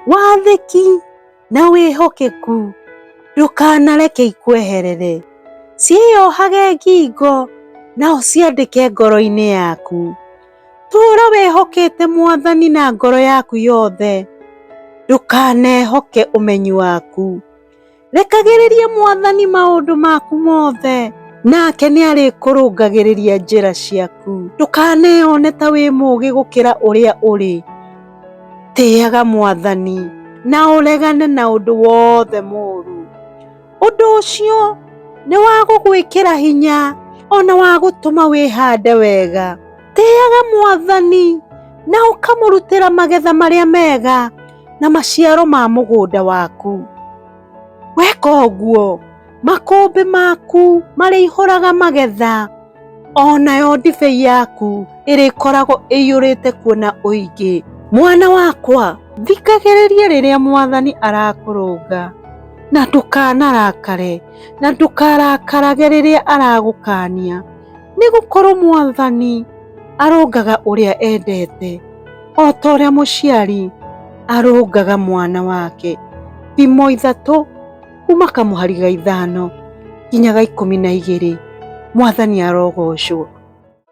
Wathĩki na wĩhokeku ndũkanareke ikweherere. Ciĩyohage ngingo na ũciandĩke ngoro-inĩ yaku. Tũũra wĩhokete Mwathani na ngoro yaku yothe, ndũkanehoke ũmenyi waku. Rekagĩrĩria Mwathani maũndũ maku mothe, nake nĩarĩkũrũngagĩrĩria njĩra ciaku. Ndũkaneyone ta wĩ mũũgĩ gũkĩra ũrĩa ũrĩ. Tĩaga Mwathani na ũregane na ũndũ wothe mũũru. Ũndũ ũcio nĩ wa gũgwĩkĩra hinya ona wa gũtũma wĩhande wega. Tĩaga Mwathani na ũkamũrutĩra magetha marĩa mega na maciaro ma mũgũnda waku. Weka ũguo, makũmbĩ maku marĩihũraga magetha, o nayo ndibei yaku ĩrĩkoragwo ĩiyũrĩte kuo na ũingĩ. Mwana wakwa, thikagĩrĩria rĩrĩa Mwathani arakũrũnga, na ndũkanarakare, na ndũkarakarage rĩrĩa aragũkaania, nĩ gũkorwo Mwathani arũngaga ũrĩa endete, o ta ũrĩa mũciari arũngaga mwana wake. Thimo 3 kuma kamũhari ga 5 nginya ga 12. Mwathani arogocwo.